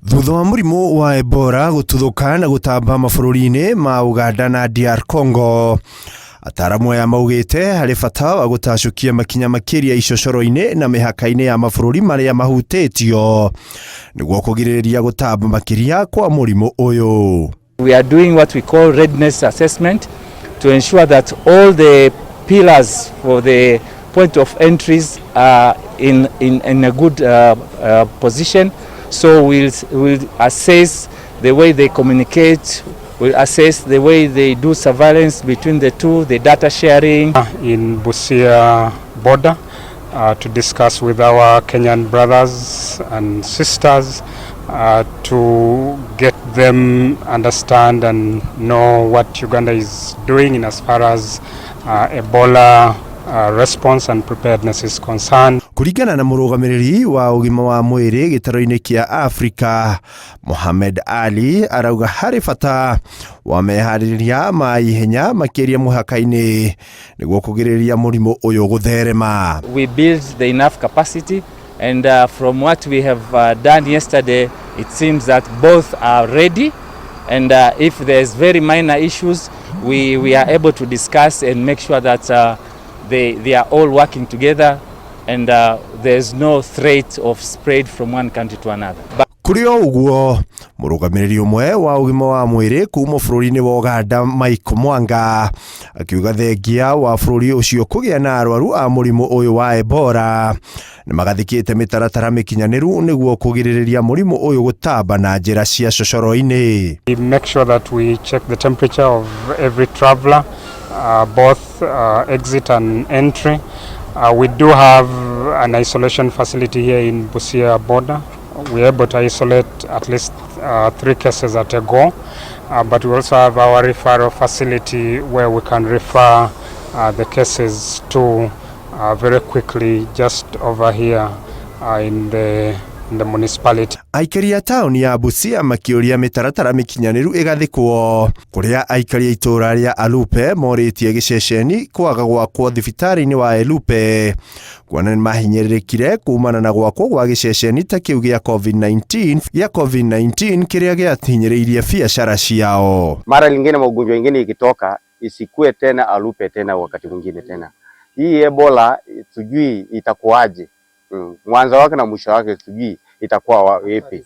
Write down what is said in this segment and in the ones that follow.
Thutha wa mũrimũ wa Ebola gũtuthũka na gũtamba mabũrũri-inĩ ma Uganda na DR Congo, ataaramu aya maugĩte harĩ bata wa gũtacũkia makinya makĩria icocoro-inĩ na mĩhaka-inĩ ya mabũrũri marĩa mahutĩtio nĩguo kũgirĩrĩria gũtamba makĩria kwa mũrimũ ũyũ. We are doing what we call readiness assessment to ensure that all the pillars for the point of entries are in a good position. So we'll assess the way they communicate, we'll assess the way they do surveillance between the two, the data sharing. In Busia border to discuss with our Kenyan brothers and sisters to get them understand and know what Uganda is doing in as far as Ebola response and preparedness is concerned. Kũringana na mũrũgamĩrĩri wa ũgima wa mwĩrĩ gĩtaro-inĩ kĩa Afrika, Mohamed Ali, arauga harĩ bata wa meharĩrĩria ma ihenya makĩria mũhaka-inĩ nĩguo kũgirĩrĩria mũrimũ ũyũ gũtherema. We build the enough capacity and from what we have done yesterday, it seems that both are ready, and if there's very minor issues, we are able to discuss and make sure that they are all working together and there's no threat of spread from one country to another. But Kũrĩ o ũguo, mũrũgamĩrĩri ũmwe wa ũgima wa mwĩrĩ kuma bũrũri-inĩ wa Uganda, Mike Mwanga, akiuga thengia wa bũrũri ũcio kũgĩa na arwaru a mũrimũ ũyũ wa Ebola nĩ magathĩkĩte mĩtaratara mĩkinyanĩru nĩguo kũgirĩrĩria mũrimũ ũyũ gũtamba na njĩra cia cocoro-inĩ. We make sure that we check the temperature of every traveler, both exit and entry. We do have an isolation facility here in Busia border. We are able to isolate at least three cases at a go, but we also have our referral facility where we can refer the cases to very quickly just over here in the municipality. Aikari a taũni ya Busia makĩũria mĩtaratara mĩkinyanĩru ĩgathĩkwo kũrĩa aikari a itũũra rĩa Alupe morĩtie gĩceceni kwaga gwakwo thibitarĩ-inĩ wa Elupe kuona nĩ mahinyĩrĩrĩkire kumana na gwakwo gwa gĩceceni ta kĩu gĩa COVID-19 gĩa COVID-19 kĩrĩa gĩahinyĩrĩirie biacara ciao. Mara lingine magonjwa ingine ikitoka isikue tena Alupe tena wakati mwingine tena. Hii Ebola sijui itakuwaje. Mwanzo wake na mwisho wake sijui itakuwa vipi.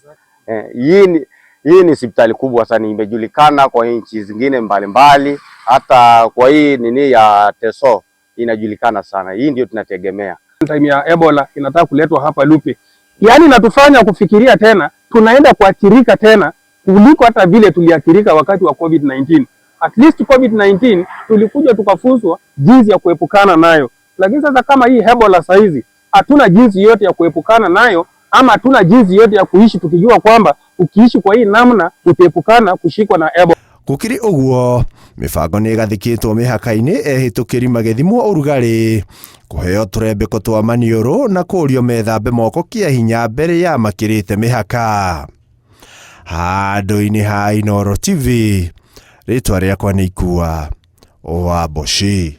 Hii ni hospitali kubwa sana, imejulikana kwa nchi zingine mbalimbali, hata kwa hii nini ya Teso inajulikana sana. Hii ndio tunategemea. Time ya Ebola inataka kuletwa hapa Lupe, yaani inatufanya kufikiria tena, tunaenda kuathirika tena kuliko hata vile tuliathirika wakati wa COVID-19. At least COVID-19 tulikuja tukafunzwa jinsi ya kuepukana nayo, lakini sasa kama hii Ebola saizi hatuna jinsi yote ya kuepukana nayo, ama hatuna jinsi yote ya kuishi tukijua kwamba ukiishi kwa hii namna utaepukana kushikwa na Ebola. Gũkĩrĩ ũguo, mĩbango nĩ ĩgathĩkĩtwo mĩhaka-inĩ, ehĩtũkĩri magĩthimwo ũrugarĩ, kũheo tũrembeko twa maniũrũ na kũũrio methambe moko kĩa hinya mbere ya makĩrĩte mĩhaka. Handũ-inĩ ha Inooro TV, rĩtwa rĩakwa nĩ Ikua wa Mboci.